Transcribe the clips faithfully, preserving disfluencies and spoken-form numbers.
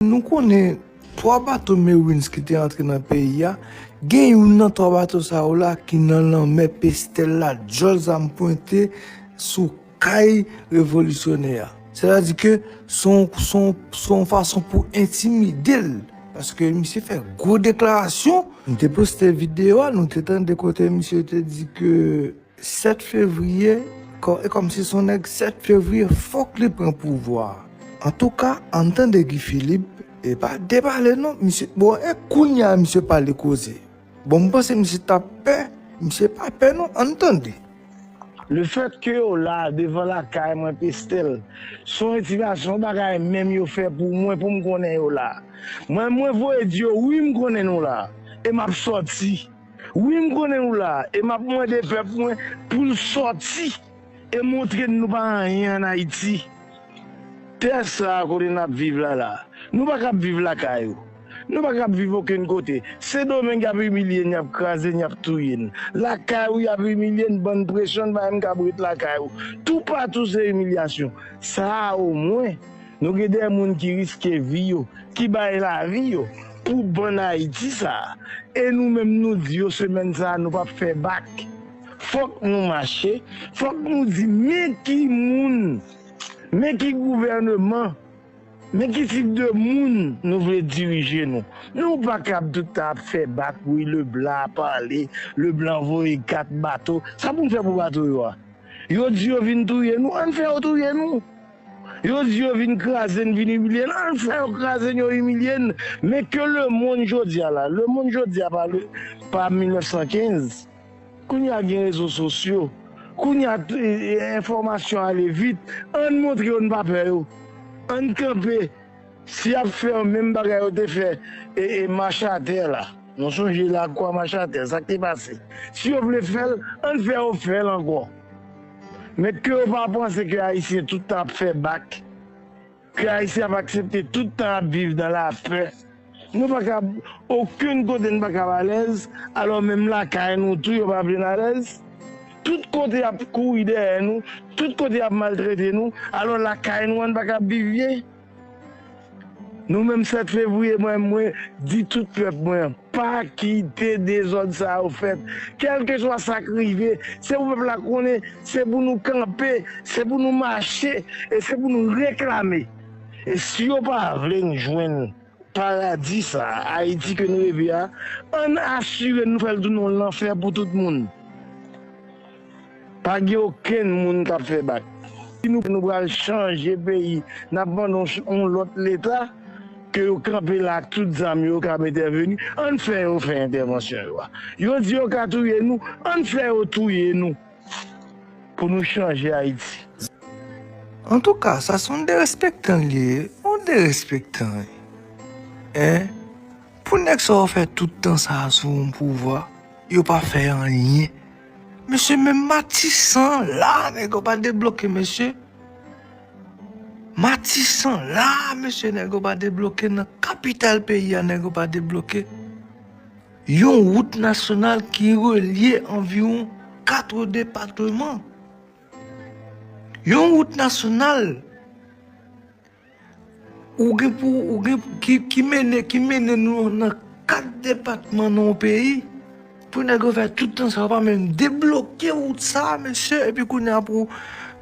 Nou konnen twa bato Marines ki te antre nan peyi a, gen youn nan twa bato sa yo la ki nan lanmè Pestèl la, djòl zam pwente sou kay revolisyonè a. Sètadi ke se yon, se yon, se yon fason pou entimide l. Paske misye fè gwo deklarasyon. M te poste videyo a, nou te tande kote misye te di ke sèt fevriye, kò-, e kòmsi se yon nèg sèt fevriye, fòk li pran pouvwa a. Antouka, ann tande Guy Philippe, e pa depale non, misye, bon, e kounye a misye pale koze. Bon, m panse misye t ap pè, misye pa pè non, ann tande. Lefètke yo la devan lakay mwen, Pestèl, se yon entimasyon, yon bagay menm yo fè pou mwen, pou m konnen yo la. Mwen, mwen voye di yo, wi, m konnen nou la, e m ap sòti. Wi, m konnen nou la, e m ap mande pèp mwen pou l sòti e montre n nou pa anyen ann Ayiti. Tè sa a kote n ap viv la la, nou pa kab viv lakay ou. Nou pa kab viv okenn kote. Sendomeng y ap imilye n, y ap kraze n, y ap touye n. Lakay ou y ap imilye n, ban n presyon, n pa menm kab ret lakay ou. Toupatou se imilyasyon. Sa a omwen, nou gen de moun ki riske vi yo, ki bay lavi yo pou bann Ayiti sa a. E nou menm nou di yo semèn sa a nou p ap fè bak. Fòk nou mache, fòk nou di men ki moun, men ki gouvèneman, men ki tip de moun nou vle dirije nou. Nou pa kab tout tan ap fè bak, wi, Leblan pale, Leblan voye kat bato. Sa pou n fè pou bato yo a? Yo di yo vin touye nou, ann fè yo touye nou. Yo di yo vin kraze n, vin imilye n, ann fè yo kraze n, yo imilye n. Men ke lemonn jodi a la, lemonn jodi a pa le, pa mil nèf san kenz. Kounye a gen rezo sosyo. Kounye a, e, e, enfòmasyon ale vit. Ann montre yo n pa pè yo. Ann kanpe. Si y ap fè menm bagay yo te fè, e, e, mach atè la. Nou sonje lakwa mach atè, sa k te pase. Si yo vle fè l, ann fè yo fè l ankò. Men ke yo pa panse ke Ayisyen tout tan ap fè bak, ke Ayisyen ap aksepte tout tan ap viv nan lapè. Nou pa kab, okenn kote n pa kab alèz, alò menm lakay nou tou yo pa vle n alèz. Tout kote y ap kouri dèyè nou, tout kote y ap maltrete nou, alò lakay nou an n pa kab viv byen. Nou menm sèt fevriye, mwen, mwen di tout pèp mwen an, pa kite dezòd sa yo fèt. Kèlkeswa sa k rive, se pou pèp la konnen, se pou nou kanpe, se pou nou mache, e se pou nou reklame. E si yo pa vle n jwenn paradi sa a, Ayiti ke nou reve a, ann asire n nou fè l tounen yon lanfè pou tout moun. Pa gen okenn moun k ap fè bak. Si nou, nou pral chanje peyi, n ap mande yon ch-, yon lòt leta, ke yo kanpe la ak tout zam yo, yo kab entèveni, ann fè yo fè entèvansyon yo a. Yo di yo ka touye nou, ann fè yo touye nou. Pou nou chanje Ayiti. Antouka, sa se yon derespektan l ye, yon derespektan. Hein? Pou nèg sa yo fè tout tan sa a sou yon pouvwa, yo pa fè anyen. Mesye, menm Matisan la, nèg yo pa debloke, mesye. Matisan la, mesye, nèg yo pa debloke. Nan kapital peyi a, nèg yo pa debloke. Yon wout nasyonal ki relye anviwon kat depatman. Yon wout nasyonal ou gen pou, ou gen pou, ki, ki mennen, ki mennen nou nan kat depatman nan yon peyi, pou nèg yo fè tout tan sa yo pa menm debloke wout sa, mesye, epi kounye a pou,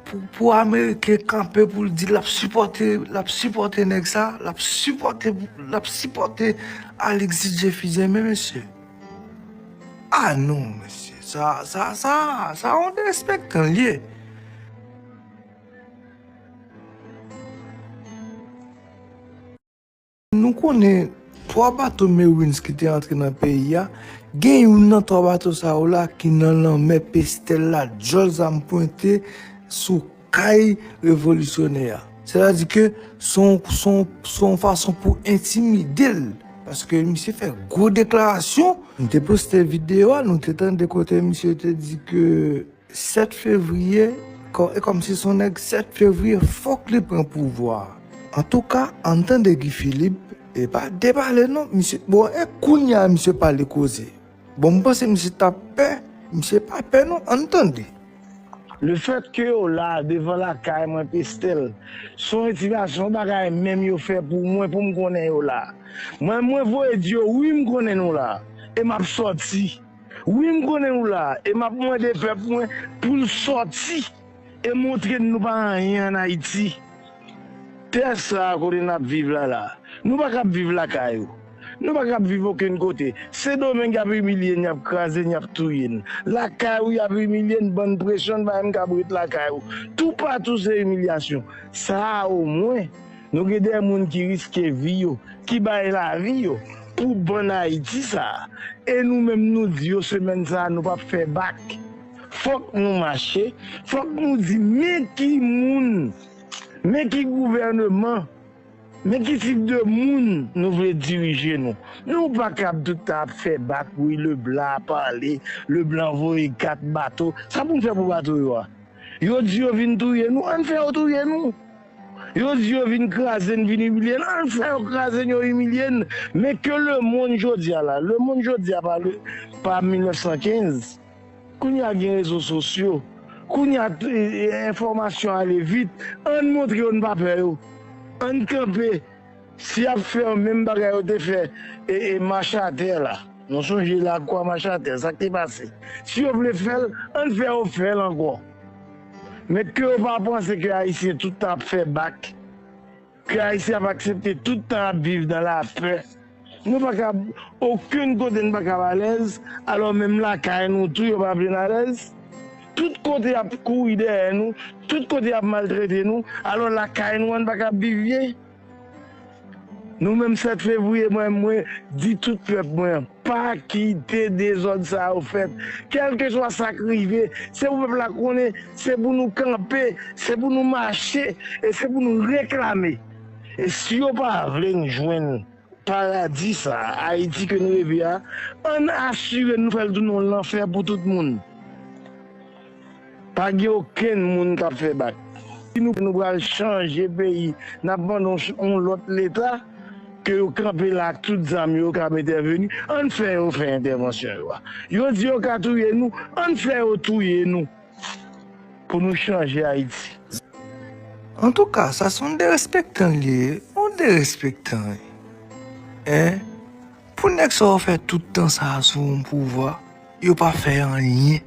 pou, pou Ameriken kanpe pou l di l ap sipòte, l ap sipòte nèg sa, l ap sipòte, l ap sipòte Alexis Jeffy Zeme, mesye. Ah non, mesye, sa, sa, sa, sa yon derespektan l ye. Nou konnen twa bato Marines ki te antre nan peyi a, gen youn nan twa bato sa yo la ki nan lanmè Pestèl la, djòl zam pwente sou kay revolisyonè a. Sètadi ke se yon, se yon, se yon fason pou entimide l. Paske misye fè gwo deklarasyon. M te poste videyo a, nou te tande kote misye te di ke sèt fevriye, kò-, e kòmsi se yon nèg sèt fevriye, fòk li pran pouvwa a. Antouka, ann tande Guy Philippe, e pa depale non, misye, bon, e kounye a misye pale koze. Bon, m panse misye t ap pè, misye pa pè non, ann tande. Lefètke yo la devan lakay mwen, Pestel, se yon entimasyon, yon bagay menm yo fè pou mwen, pou m konnen yo la. Mwen, mwen voye di yo, wi, m konnen nou la, e m ap sòti. Wi, m konnen nou la, e m ap mande pèp mwen pou l sòti e montre n nou pa anyen ann Ayiti. Tè sa a kote n ap viv la la, nou pa kab viv lakay ou. Nou pa kab viv okenn kote. Sendomeng y ap imilye n, y ap kraze n, y ap touye n. Lakay ou y ap imilye n, bann presyon n, pa menm kab ret lakay ou. Toupatou se imilyasyon. Sa a omwen, nou gen de moun ki riske vi yo, ki bay lavi yo pou bann Ayiti sa a. E nou menm nou di yo semèn sa a nou p ap fè bak. Fòk nou mache, fòk nou di men ki moun, men ki gouvèneman, men ki tip de moun nou vle dirije nou. Nou pa kab tout tan ap fè bak, wi, Leblan ap pale, Leblan voye kat bato. Sa pou n fè pou bato yo a? Yo di yo vin touye nou, ann fè yo touye nou. Yo di yo vin kraze n, vin imilye n, ann fè yo kraze n, yo imilye n. Men ke lemonn jodi a la, lemonn jodi a pa, le, pa mil nèf san kenz. Kounye a gen rezo sosyo. Kounye a, e, e, enfòmasyon ale vit. Ann montre yo n pa pè yo. Ann kanpe. Si y ap fè yon menm bagay yo te fè, e, e, Machatè la. Nou sonje lakwa Machatè, sa k te pase. Si yo vle fè l, ann fè yo fè l ankò. Men ke yo pa panse ke Ayisyen tout tan ap fè bak. Ke Ayisyen ap aksepte tout tan ap viv nan lapè. Nou pa ka, okenn kote n pa ka alèz, alò menm lakay nou tou yo pa vle n alèz. Tout kote y ap kouri dèyè nou, tout kote y ap maltrete nou, alò lakay nou an n pa ka viv byen. Nou menm sèt fevriye, mwen, mwen di tout pèp mwen, pa kite dezòd sa yo fèt. Kèlkeswa sa k rive, se pou pèp la konnen, se pou nou kanpe, se pou nou mache, e se pou nou reklame. E si yo pa vle n jwenn paradi sa, Ayiti ke nou reve a, ann asire n nou fè l tounen yon lanfè pou tout moun. Pa gen okenn moun k ap fè bak. Si nou, nou pral chanje peyi, n ap mande yon ch-, yon lòt leta, ke yo kanpe la ak tout zam yo, yo kab entèveni, ann fè yo fè entèvansyon yo a. Yo di yo ka touye nou, ann fè yo touye nou pou nou chanje Ayiti. Antouka, sa se yon derespektan l ye, yon derespektan. Hein? Pou nèg sa yo fè tout tan sa a sou yon pouvwa, yo pa fè anyen.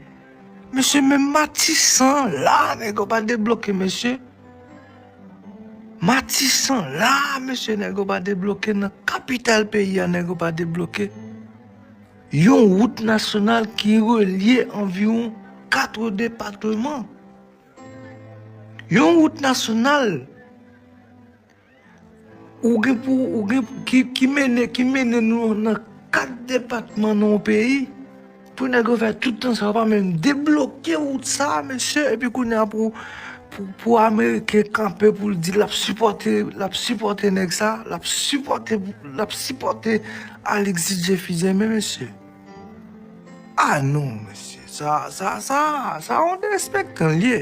Mesye, menm Matisan la, nèg yo pa debloke, mesye. Matisan la, mesye, nèg yo pa debloke. Nan kapital peyi a, nèg yo pa debloke. Yon wout nasyonal ki relye anviwon kat depatman. Yon wout nasyonal ou gen pou, ou gen, ki, ki mennen, ki mennen nou nan kat depatman nan yon peyi. Pou nèg yo fè tout tan sa, yo pa menm debloke wout sa, mesye. Epi kounye a pou, pou, pou Ameriken kanpe pou l di l ap sipòte, l ap sipòte nèg sa, l ap sipòte, l ap sipòte Alexis Jeffy Zeme, mesye. Ah non, mesye, sa, sa, sa, sa yon derespektan l ye.